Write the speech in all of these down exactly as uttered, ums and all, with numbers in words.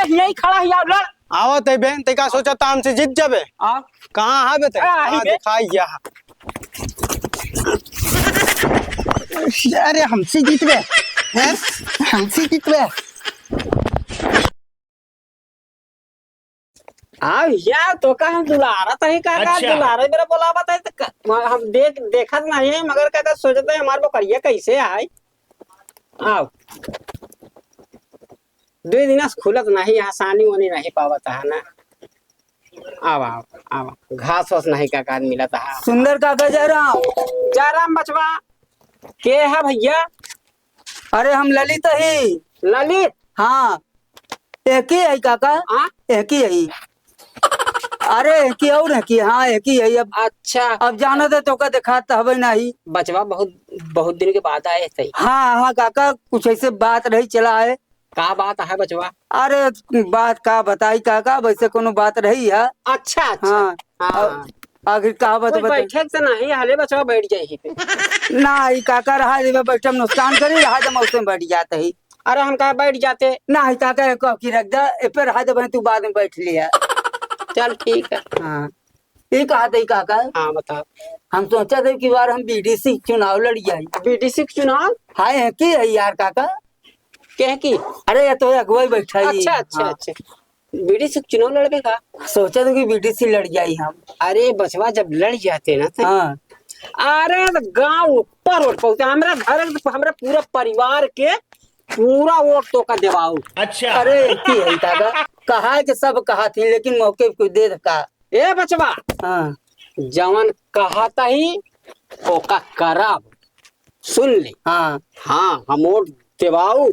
यहीं खड़ा ही, आओ, लड़। आवत है बहन, ते का सोचा था हमसे जीत जाबे? आ। कहाँ है बे ते? आ, ही आ, बे। दिखाई गया। अरे, हमसे जीतबे? हैं? हमसे जीतबे? आ, या तो का हम दुलारा तही का, का अच्छा। दुलारा मेरा बोलावा तही तो का, हम देख, देखत नहीं है, मगर का, का सोचत है हमार बकरिया कैसे आए? आओ। दुइ दिना से खुलत नहीं, यहाँ सानी ओनी नहीं पावत है ना। आवा, आवा, आवा। घास वास नहीं का, का मिलत है। सुंदर काका, जयराम। जयराम बचवा। के है भैया? अरे हम ललित ही। ललित? हाँ। एकी है काका? हाँ? एकी है। अरे एकी और एकी, हाँ एकी है। अब अच्छा। अब जाना तो तोका देखात हवे नहीं। बचवा बहुत, बहुत दिन के बाद आए थे। हाँ, हाँ काका, कुछ ऐसे बात रही चला है। का बात है बचवा? अरे बात का बताई काका, वैसे कोनो बात रही है। अच्छा, अच्छा। हाँ। हाँ। अब आखिर का बात कोई बताई? बैठे के तो नहीं, हले बचवा बैठ जाए ही पे। ना, ई काका रहा, जब बैठे में नुकसान करी, रहा जब मौसम बैठ जाते ही। अरे हम कहा बैठ जाते। ना, ई काका एक की रख दे, ए पे रहा जब तू बाद में बैठ लिया। चल ठीक है। हाँ। ई कहा थे काका? हाँ, बताओ। हम सोचा थे कि बार हम बीडीसी चुनाव लड़ जाए। बीडीसी के चुनाव? हाँ, है की है यार काका? के है की? अरे, ये तो अगुवाई बैठा ही। अच्छा, अच्छा, हाँ। अच्छा। बीडीसी के चुनाव लड़बे का? सोचा थे कि बीडीसी लड़ जाए हम। अरे बचवा, जब लड़ जाते ना तो हाँ। अरे तो गाँव ऊपर वोट पहुँचे, हमरा घर, हमरा पूरा परिवार के पूरा वोट तोका देवाऊ। अच्छा। अरे, की है काका? कहा कि सब कहा थी, लेकिन मौके पे दे का? ए बचवा, हाँ। जवन कहत ही, ओका करब। सुन ले। हाँ। हाँ, हम वोट देवाऊ,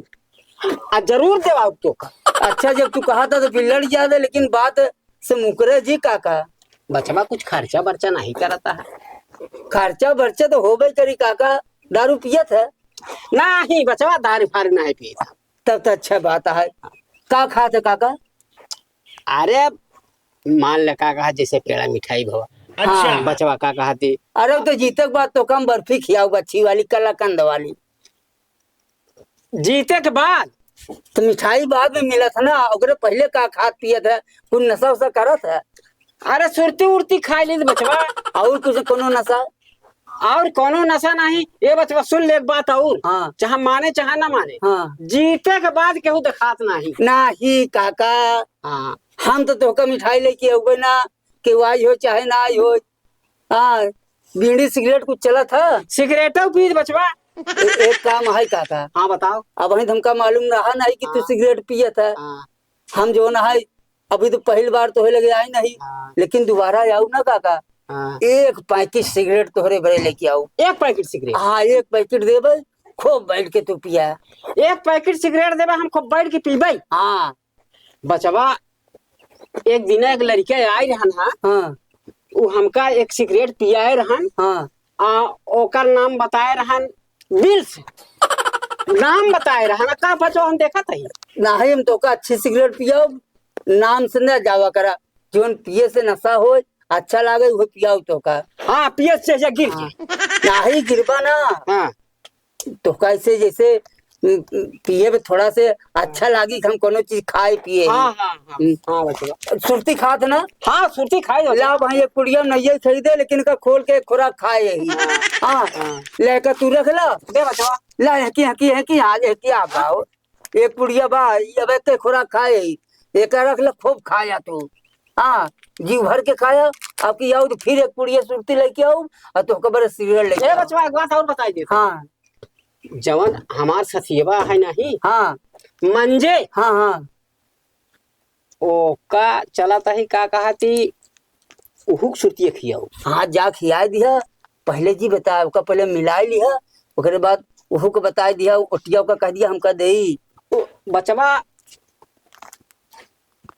आ जरूर देवाऊ तोका। अच्छा, जब तू कहत है तो फिर लड़ जाते, लेकिन बात से मुकरे जी काका। बचवा कुछ खर्चा बर्चा नहीं करता है। खर्चा बर्चा तो होबे करी काका, दारू पियत है? नहीं बचवा, दारू फारू नहीं पियत। तब तो अच्छा बात है। का खात है काका? अरे मान ले का कहा, जैसे पेड़ा मिठाई भवा। अच्छा। हाँ। बचवा का कहा थी? अरे तो जीते के बाद तो कम बर्फी खियाऊ, अच्छी वाली, कलाकंद वाली। जीते के बाद? तो मिठाई बाद में मिलत है ना, ओकरे पहले का खात पियत है, कुछ नशा वशा करत है? अरे सुरती उरती खाई ली बचवा। और कुछ कोनो नशा? और कोनो नशा नहीं। ए बचवा सुन ले एक बात और। हाँ। चाहे माने चाहे ना माने। हाँ। जीते के बाद केहू देखात नहीं। नहीं काका। हाँ। हम तो तोहका मिठाई लेके अउबे ना, केहू आई हो चाहे ना आई हो। हाँ, बीड़ी सिगरेट कुछ चलत है? सिगरेटो पीत बचवा। ए-, एक काम है काका। हाँ, बताओ। अबहिं तो हमका मालूम रहा नहीं कि तू हाँ। सिगरेट पियत है। हाँ। हम जौन है, अभी तो पहिल बार तोहे लगे आई नहीं, हाँ। लेकिन दोबारा आऊ ना काका, हाँ। एक पैकेट सिगरेट तोहरे बरे लेके आऊ। एक पैकेट सिगरेट? हाँ, एक पैकेट देबे, खूब बैठ के तू पिया। एक पैकेट सिगरेट देबे, हम खूब बैठ के पीबे। हाँ। बचवा, एक दिन एक लड़के आए रहन हा, हाँ। उ हमका एक सिगरेट पियाए रहन, हाँ। आ ओकर नाम बताए रहन बिल्स। नाम बताए रहन, का बचवा हम देखत हई। नाही, हम तोका अच्छी सिगरेट पियाओ, नाम से न जावा करा, जोन पिए से नशा होय, अच्छा लागे, उहे पियाओ तोका। हाँ, पिए से जा गिर हाँ। के। नाही गिरबा ना। हाँ। तो कैसे जैसे, उम, उम, पिए में थोड़ा से अच्छा लागी कि हम कोनो चीज खाए पिए ही। हाँ, हाँ, हाँ, हम्म। हाँ, बचवा। सुरती खात ना? हाँ, सुरती खाए बचवा। ला भाई, एक पुड़िया नहीं खरीदे, लेकिन का खोल के खुराक खाए ही। हाँ, हाँ। हाँ। लेकर तू रख ला। दे बचवा। ला, है कि, है कि, है कि, हाँ, है कि, आप आओ। एक पुड़िया बा, ई अब एक खुराक खाए ही। एक रख ले, खूब खाया तू। हाँ, जीव भर के खाया। अब की आऊ तो फिर एक पुड़िया सुरती लेके आऊ, और तोहके बड़े सिगरेट लेके ए आऊ। बचवा, एक बात और बताई देता। हाँ। जवन हमार सथियवा है नहीं? हाँ। मंजे। हाँ, हाँ। ओका चलत ही का कहती, उहुक सुरतिया खियाऊ। हाँ, जा खियाए दिहा। पहले जी बता, ओका पहले मिलाए लिहा, ओकरे बाद उहुक बताए दिहा, ओटिया ओका कह दिया, हमका देई। ओ, बचवा।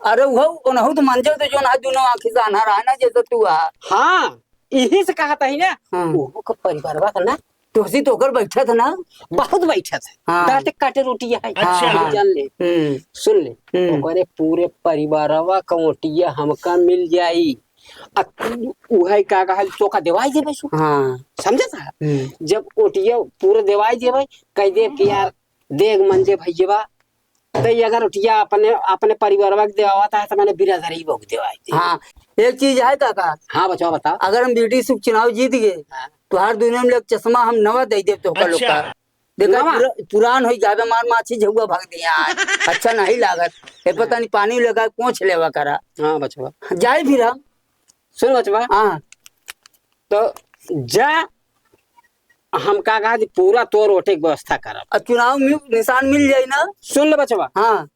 अरे उहो, ओनहु तो मंजे तो जोन है, दुनो आँखी से आन्हर है ना, जैसे तू आ। हाँ, इही से कहत ही ना, हाँ। उहुक परिवारवा का ना। तोहसी तो ओकर बैठत ना। बहुत बैठत है। हाँ। दाँते काटे रोटिया है। अच्छा। हाँ, हाँ। जान ले। हम्म। सुन ले। हम्म। ओकरे पूरे परिवारवा का ओटिया हमका मिल जाई। आ तू उहे का कहल तोका देवाई देबे सु। हाँ। समझत है? हम्म। जब ओटिया पूरे देवाई देबे, कह दे कि यार, देख मंजे भैया, तो ये अगर रोटिया अपने, अपने परिवारवा के देवावत है, तो मैंने बिरादरी बहू देवाई दे। हाँ, एक चीज है काका। हाँ बचवा, बताओ। अगर हम बीडीसी के चुनाव जीत गए, हाँ। तो हर दुनिया में एक चश्मा हम नवा दे देब तो का लोग का। अच्छा। देखा, नवा? पुरा-, पुरान हो जावे, मार माछी झउआ भाग दिया है। अच्छा नहीं लागत। ये पता नहीं पानी लगा, पोंछ लेवा करा। हाँ बचवा। जाए फिर हम। सुन बचवा। हाँ। तो जा, हम का कहा जी, पूरा तोर वोटे के व्यवस्था करब। अब चुनाव में निशान मिल जाई ना। सुन ले बचवा। हाँ।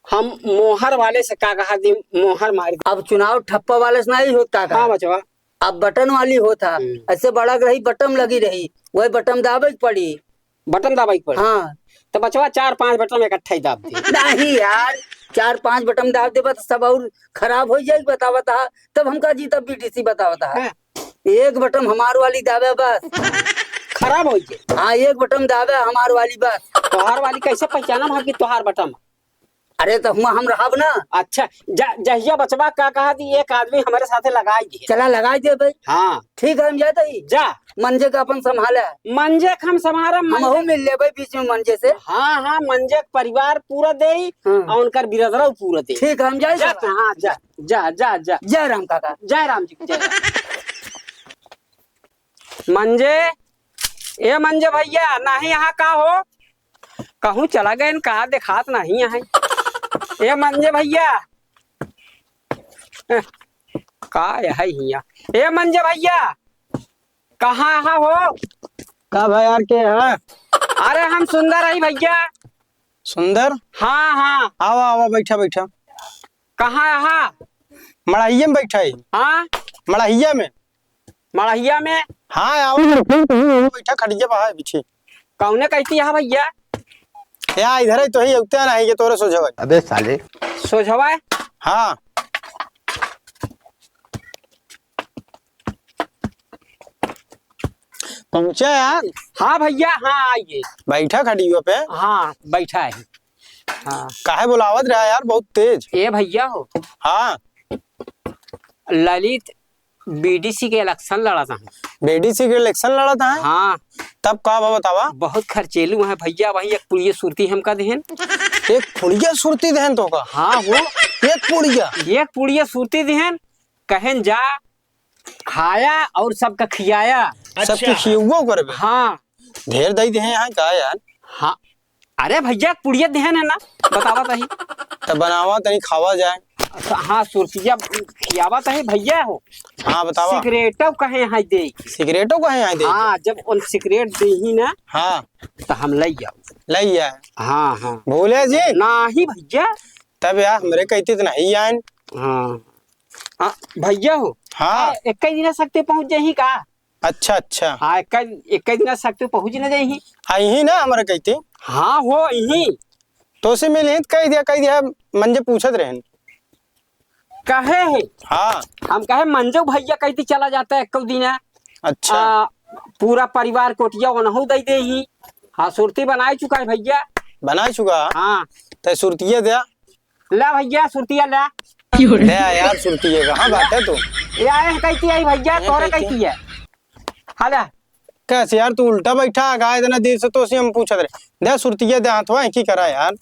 हम मोहर वाले से का कहा जी, मोहर मार। अब चुनाव ठप्पा वाले से नहीं होता का? हाँ बचवा। अब बटन वाली होता। हम्म। ऐसे बड़ा रही, बटन लगी रही, वही बटन दाबे के पड़ी। बटन दाबे के पड़ी? हाँ। तो बचवा चार पांच बटन इकट्ठा ही दाब दे। नहीं यार, चार पांच बटन दाब देबा तो सब और खराब हो जाई, बतावत हा। तब हमका जीतब बीडीसी, बतावत हा। हाँ। एक बटन हमार वाली दाबे बस। खराब हो जाए। हाँ, एक बटन दाबे हमार वाली बस। तोहार वाली कैसे पहचानम हम कि तोहार बटन? अरे तो हुआ हम रहब ना। अच्छा, जा, जहिया बचवा का कहा थी, एक आदमी हमारे साथे लगाई दिए। चला लगाई दे भाई। हाँ। ठीक है, हम जाते ही। जा। मंजे का अपन संभाले। मंजे का हम संभारब, हम मंजे। हूँ मिल लेबे बीच में मंजे से। हाँ, हाँ, मंजे का परिवार पूरा देई हाँ। और उनकर बिरदरा पूरा देई। ठीक है, हम जाए जा, हाँ, जा, जा, जा, जा। जय राम काका। जय राम जी, जय राम। मंजे, ए मंजे भैया, नाही यहाँ का हो? कहूँ चला गए न का, देखात नाही है। ए मंजे भैया, ए, का है हिया? ए मंजे भैया, कहाँ है हो? का भाई यार, के है? अरे हम सुंदर है भैया। सुंदर? हाँ, हाँ। आवा, आवा, बैठा, बैठा। कहाँ है? मड़हिया में बैठा है। हाँ? मड़हिया में। मड़हिया में? हाँ, आवा, बैठा, खटिया बा है पीछे। कौने कहती है भैया? या इधर है तो ही उगते ना है, ये तोरे सोझवा है। अबे साले। सोझवा है? हाँ। पहुँचा यार? हाँ भैया, हाँ आइए। बैठा खटिया पे? हाँ, बैठा है। हाँ। काहे बुलावत रहा यार, बहुत तेज? ए भैया हो। हाँ। ललित बीडीसी के इलेक्शन लड़त है। बीडीसी के इलेक्शन लड़त है? हाँ। तब का बा बतावा? बहुत खर्चेलू है भैया, वही एक पुड़िया सुरती हमका देहन। एक पुड़िया सुरती देहन तो का? हाँ हो। एक पुड़िया? एक पुड़िया सुरती देहन, कहन जा, खाया और सबका खियाया। सबके अच्छा। खियउबो करबे? हाँ। ढेर दई देहे हैं का यार? हाँ। अरे भैया, पुड़िया देहन है ना, बतावा तही। त बनावा तनी खावा जाए। अच्छा, हाँ, सुरतिया खियावा तही भैया हो। हाँ, बतावा। सिगरेटो कहे हैं दे। सिगरेटो कहे हैं दे? हाँ, जब उन सिगरेट देही ना, हाँ। त हम लई जाओ। लई जाए। हाँ, हाँ। भूले जी? नाही भैया। तब यार, हमरे कहती त नहीं आयन। हाँ। हाँ, भैया हो। हाँ। ए, एक्के दिना सकते पहुँच जाही का? अच्छा, अच्छा। हाँ, एक्के, एक्के दिना सकते पहुँच न जाही। अइही ना हमरे कहती। हाँ हो, अइही। तोसे मिलही त कहि दिया, कहि दिया, मंजे पूछत रहन। कहे है? हाँ। हम कहे मंजू भैया कहती चला जाता है एक्को दिना। अच्छा। आ, पूरा परिवार कोटिया ओनहू दई देही। हाँ, सुरती बनाई चुका है भैया। बनाई चुका? हाँ। तै सुरतिया द्या। ला भैया, सुरतिया ला। ले आ यार, सुरतिया, कहाँ बाटे तू? ये आए हैं, कहती है भैया, ये तोरे कहती कहती है। हाला। कैसे यार, तू उल्टा बैठा है, का इतना देर से तोसे हम पूछत रहे। दे सुरतिया, दे हाथवा, की करा यार।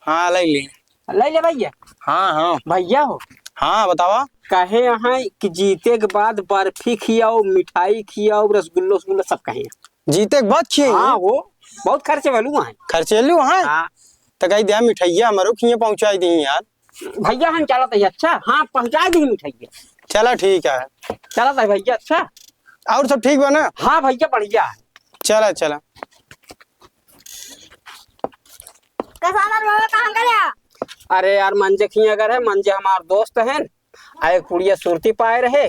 हाँ, ले ले। ले ले भैया। हाँ, हाँ। भैया हो। हाँ, बतावा। कहे हैं कि जीते के बाद बर्फी खियाओ, मिठाई खियाओ, रसगुल्लो, रसगुल्लो सब कहे हैं। जीते के बाद खियाई? हाँ हो, बहुत खर्चे वालू हैं। खर्चेलू हैं? हाँ। त कही द्या मिठाइया हमरो खिए पहुँचाई दी यार। भैया हम चलत ही, अच्छा? हाँ, पहुँचाई दी मिठाइया। चला ठीक है। चलत ही भैया, अच्छा? और सब ठीक बा ना? हाँ भैया, बढ़िया है। चला, चला। कसानर बाबा कहाँ गया? अरे यार, मंजे खिए अगर है, मंजे हमार दोस्त हैं, आ एक पुड़िया सुरती पाए रहे,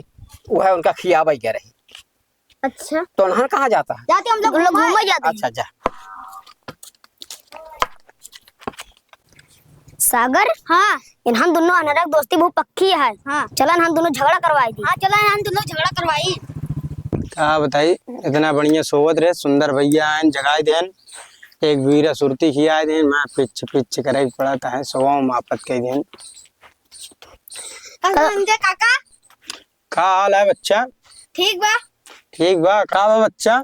वह उनका खियावे गए रहे। अच्छा। तो उन्हन कहाँ जाता है? जाते हम लोग हम लोग घूमे। घूमे जाते हैं। अच्छा, जा। सागर? हाँ। इन्हन दोनों अनरक दोस्ती बहुत पक्की है। हाँ। चला इन्हन दोनों झगड़ा करवाई दी। हाँ, चला इन्हन दोनों झगड़ा करवाई। का बताई, इतना बढ़िया सोवत रहे, सुंदर भैया आयन, जगाई देन, एक बीरा सुरती खियाई देन, मैं पिच पिच करे के पड़ा, तहे सोवा में आपत कई देन। का समझे काका? का हाल है बच्चा? ठीक बा। ठीक बा। का बा बच्चा?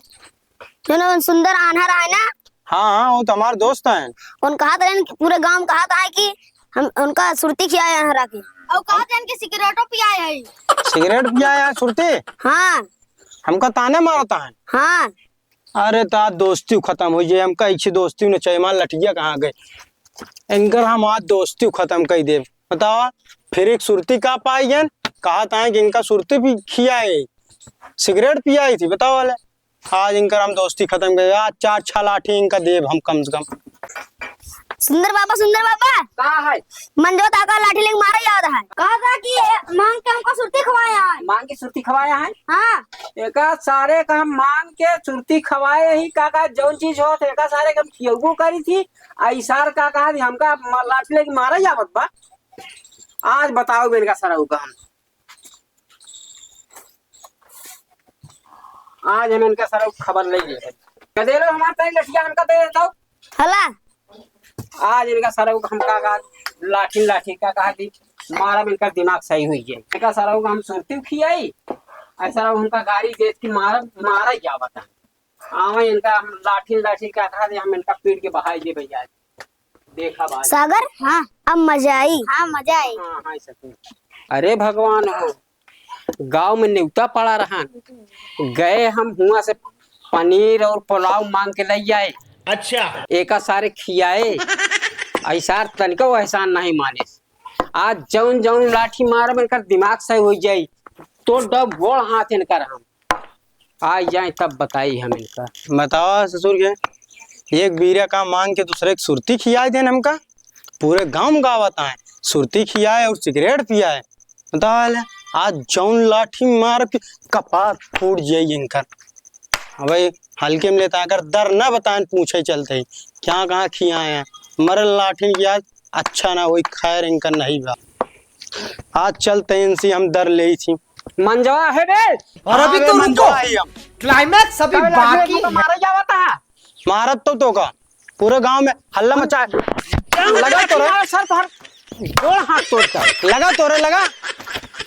जौन सुंदर आन्हर है ना, हाँ, हाँ, वो तो हमार दोस्त हैं। उन कहत रहेन कि पूरे गाँव में कहत आए कि हम उनका सुरती खियाए हैं हरा के। और कहत रहेन कि सिगरेटो पियाए हैं। सिगरेट पियाए हैं सुरती? हाँ। हमका ताने मारत हैं? हाँ। अरे, तो आज दोस्ती खत्म होइ जाए, हमका इच्छी दोस्ती न चाहिए, हमार लठिया कहाँ गए? इनकर हम आज दोस्ती खत्म कर देब। बतावा, फिर एक सुरती का पाई गन, कहत हैं कि इनका सुरती भी खियाए, सिगरेट पियाई थी, बतावा ले। आज इनकर हम दोस्ती खत्म कर, आज चार छह लाठी इनका देब हम कम से कम। सुंदर बाबा, सुंदर बाबा। का है? मंजवा ताका लाठी लेके मारा याद है। कहा था कि ये मांग के हमको सुरती खवाया है। मांग के सुरती खवाया है? हाँ। एका सारे का हम मांग के सुरती खवाए ही, का, का जौन चीज होत, एका सारे के हम खियौबो करी थी। आ ई सार का कहा थी, हमका म-, लाठी लेके मारा आवत बा। आज बताओ बे इनका सरऊ का हम। आज हम इनका सरऊ खबर ले लिए। गदेलो हमार तनी लठिया हमका दे देता। हला। आज इनका सरऊ का हमका का लाठी लाठी का कहा कि मारब इनका दिमाग सही हुई जाए। इनका सरऊ का हम सुरती खियाई, ऐसा सरऊ हमका गाड़ी देत कि मारब, मारा क्या बता। आवा इनका हम लाठी लाठी का कहा दे, हम इनका पीट के बहाई दे भैया। देखा भाई। सागर, हाँ। अब मजा आई। हाँ, मजा आई। हाँ, हाँ, सच में। अरे भगवान हो, गांव में नेवता पड़ा रहा, गए हम हुआ से पनीर और पुलाव मांग के ले आए। अच्छा। एका सारे खियाए, ऐसा तनिको एहसान नहीं माने। आज जौन जौन लाठी मारब, इनकर दिमाग सही हो जाई, तो डब गोड़ हाथ इनकर हम। आ जाए तब बताई हम इनका। बतावा ससुर के, एक बीरा का मांग के दूसरे के सुरती खियाए देन हमका। पूरे गांव में गावत आए, सुरती खियाए और सिगरेट पियाए। बतावा ले, आज जौन लाठी मार के कपार फूट जाई इनकर। अबे हल्के में लेता, अगर दर ना बताएन पूछे चलते ही, क्या कहाँ खियाए हैं, मरल लाठी की आज अच्छा ना होई, खैर इनका नहीं बा। आज चलते इनसे हम दर ले थी। मंजवा है बे। और अभी हाँ बे, तो रुको। मंजवा है हम। Climax अभी कब लगे बाकी तो है। मारा जावा था। मारत तो, तो का पूरे गांव में हल्ला मचा है। लगा तो रे। सर तोहर गोड़ हाथ तोड़ता। लगा तो रे, लगा।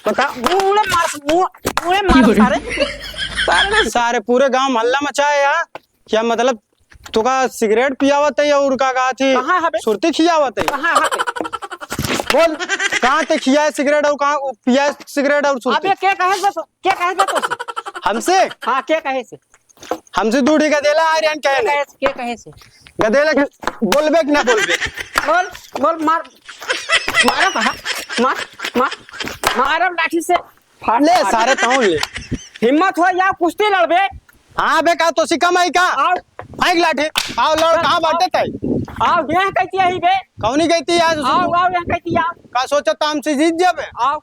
बता, मुंह उड़े मार, मुंह उड़े मार सारे। सारे ना सारे पूरे गांव में हल्ला मचाए यार। क्या मतलब, तोका सिगरेट पियावत है और का कहा थी? कहाँ हबे? सुरती खियावत है? कहाँ हबे? बोल, कहाँ ते खियाए सिगरेट और कहाँ पियाए सिगरेट और सुरती? अबे के कहे से तो, के कहे से तो से? हमसे? हाँ, के कहे से? हमसे दूर ही गदेला आ रहे हैं के कहने। कहे से, के कहे से? गदेला के बोलबे कि ना बोलबे? बोल, बोल, मार, मारो कहाँ? मार, मार, मारो लाठी से। फाड़ ले मार। सारे तौन ले। हिम्मत हो या कुश्ती लड़बे। हाँ बे, का तोसी कम आई का? आओ। फेंक लाठी। आओ लड़, आओ, कहाँ बाटे तै? आओ, यह कहती है बे। कौनी कहती है? आओ, आओ, यह कहती है, आओ। का सोचत हमसे जीत जाबे? आओ।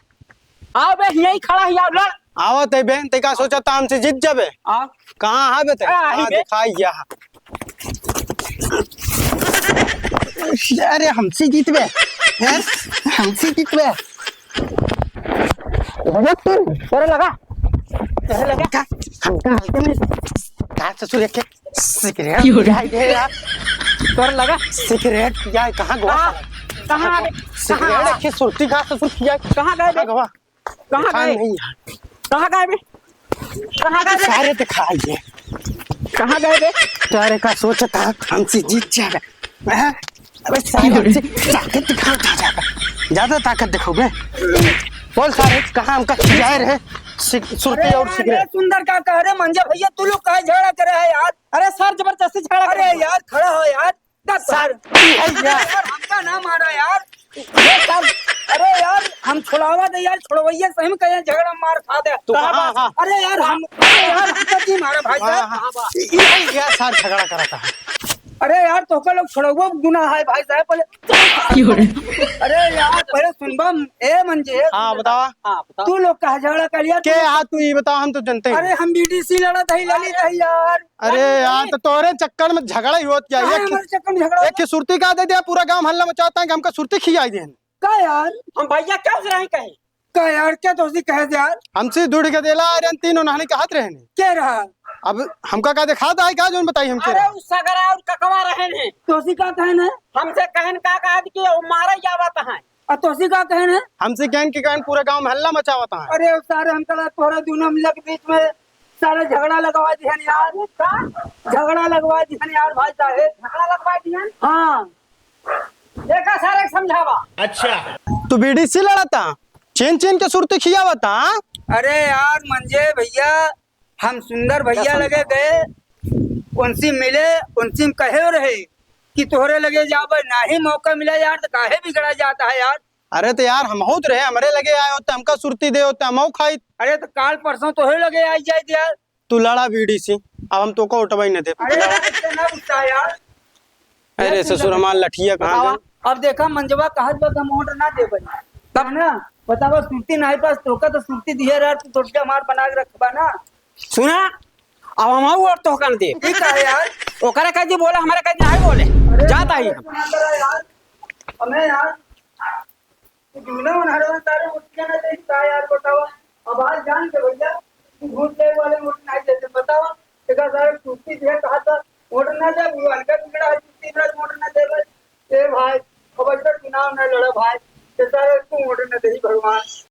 आओ बे, यही खड़ा ही, आओ लड़। आवत है बे, ते का सोचत हमसे जीत जाबे? आओ। कहाँ है बे तै? आ, ही हाँ, बे। दिखाई गया। अरे हमसे जीतबे, हैं? हमसे जीतबे। लगा तू, तोरे लगा। तोरे लगा। का, हमका हल्के में। का ससुर एक सिगरेट क्यों रे? पियाई दे यार। तोरे लगा। सिगरेट पियाई, कहाँ गवा कहाँ? साला? कहाँ बे? सिगरेट कहाँ? एक सुरती का ससुर पियाई। कहाँ गए बे? कहाँ गवा? कहाँ दिखाई गए? नहीं यार। कहाँ गए बे? कहाँ गए बे? सारे दिखाई दे। कहाँ गए बे? सारे का सोचता हमसे जीत जाएगा। हैं? अबे सारे क्यों रे? हमसे ताकत दिखाओ, ज्यादा, ज्यादा ताकत दिखाओ बे। बोल सारे, कहाँ हमका खियाए रहे? सिग-, सुरती अरे और यार, सिगरेट। ये सुंदर का कह रहे, मंजा भैया, तू लोग काहे झगड़ा करे है यार? अरे सर, जबरदस्ती झगड़ा अरे करे। यार, खड़ा हो यार। सर, अरे यार, हमका ना मारा यार। ये सर, अरे यार, हम छुड़ावा दे यार, छुड़वैया सही में कहे झगड़ा मार खा दे। तू कहाँ कहाँ, बस? हाँ। अरे यार, हम, अरे यार, हमका जी मारा भाई हाँ, साहब। हाँ। ये, ये सर झगड़ा करता है। अरे यार, तोहका लोग छुड़ौआ गुनाह है भाई साहब, पहले। क्यों रे? अरे यार, पहले सुनबा, ए मंजे, हाँ, बतावा। हाँ, बताओ। तू लोग का झगड़ा कर लिया, के तू लोग हाथ तू ये बताओ, हम तो जनते हैं। अरे हम बीडीसी लड़त है, ललित है यार। अरे यार, तो तोरे चक्कर में झगड़ा ही होत क्या? काहे एक, हमारे चक्कर में झगड़ा एक होता? सुरती का दे दिया, पूरा गांव हल्ला मचाता है कि हमका सुरती खियाई देन। का यार? हम भैया क्या उस रहे कहीं? का यार, क्या तो उसी कहे दे यार? हमसे दूर के देला, अरे तीनों नहाने कहत रहने। के रहा? अब हमका का दिखात है का, जोन बताई हमके? अरे, उ सगरा और ककवा रहन है। तोसी का कहन है? हमसे कहन का कहत कि वो मारे जावत है। आ तोसी का कहन है? हमसे कहन कि कहन पूरा गांव में हल्ला मचावत है। अरे, उ सारे हमका लगा तोहरे दोनों मिला के बीच में सारे झगड़ा लगवा दिहन यार। का? झगड़ा लगवा दिहन यार भाई साहेब। झगड़ा लगवा दिहन? हाँ। देखा सारे के समझावा। अच्छा। तू बीडीसी लड़ता, चीन चीन के सुरती खियावता। अरे यार मंजे भैया, हम सुंदर भैया लगे गए, उनसे मिले, उनसे हम कहे रहे कि तोहरे लगे जाबे, नाही मौका मिला यार, तो काहे बिगड़ा जाता है यार? अरे तो यार, हमहू तो रहे, हमरे लगे आए होते, हमका सुरती दे होते, हमहू खाई। अरे तो काल परसों तोहरे लगे आई जाए यार। तू लड़ा बीडीसी, अब हम तोको उठबई न दे। अरे यार, इससे ना गुस्सा यार। अरे ससुर, हमार लठिया कहाँ बतावा, गए? अब देखा, मंजवा कहत बा कि हम वोट ना देबे। तब ना, बतावा, सुरती नाही पास, तोका तो सुरती दिहे रहा, तू थोड़ी हमार बना के रखबा ना। सुना, अब हम वोट तोहका न दे। ठीक है यार। ओकरे कह दी बोले, हमारे कह दी नाही बोले। अरे जाता ही। सुना करा यार, हमें यार, तू दूल्हा उन्हारे सारे वोट ना दे का यार, बतावा। अब आज जान के भैया, तू वोट दे वाले वोट नाही देते, बतावा। देखा सारे सुरती दिहे कहा था, वोट ना दे, वो हल्का बिगड़ा है, सुरती ना वोट ना दे भाई। ए भाई, अब ऐसा चुनाव ना लड़ा भाई, ये सारे तू वोट ना दे भगवान।